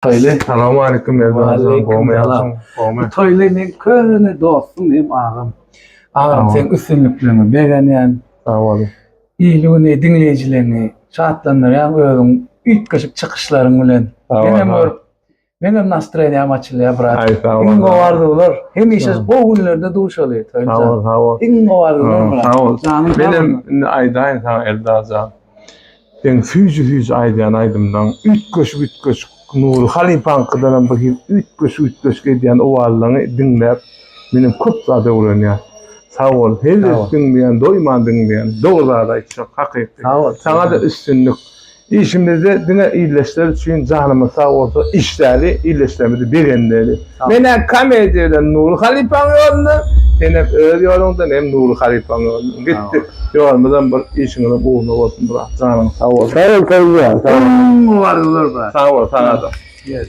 Toýly. Salowmaleýkim Eldarjan gowmy ýagşyň gowmy. Bu Toýly meň köne dostum hem agam. Agam seň üstünlikleriňe begenýän. Sag bol. Ýyly güni diňleýjileňi şatlandyrýaň özüň üýtgeşik çykyşlaryň bilen. Menem görüp meňem nastroýeniýam açylýar brat. Aý sag bol. Iň gowy arzuwlar. Hemişe gowy günlerde duşaly Toýlyjan. Sag bol sag bol. Iň gowy arzuwlar brat. Sag bol. Janyň sag Menem indi aýdaýyn saňa Eldarjan. Seň süýji-süýji aýdýan aýdymlaň üýtgeşik-üýtgeşik Nury halypaňkydanam bir hili üýtgeşik-üýtgeşik edýän owazlaňy diňläp menem köp zat öwrenýän. Sag bol. Hezil edip diňleýän, doýman diňleýän. Dogry zat aýtjak, hakyky. Saňa-da üstünlik. Işimizde diňe ildeşler üçin janymyz sag bolsa işläli, ildeşlerimizi begendireli. Men-ä komediýa bilen Nury halypaň ýolundan, senem öz ýoluňdan hem Nury halypaň ýolundan. Gitdik. Ýolumyzam bir, işiňizem ugruna bolsun brat. Janyň sag bolsun. Sag bol, sag bol. Iň gowy arzuwlar brat. Sag bol, saňa-da. Yes.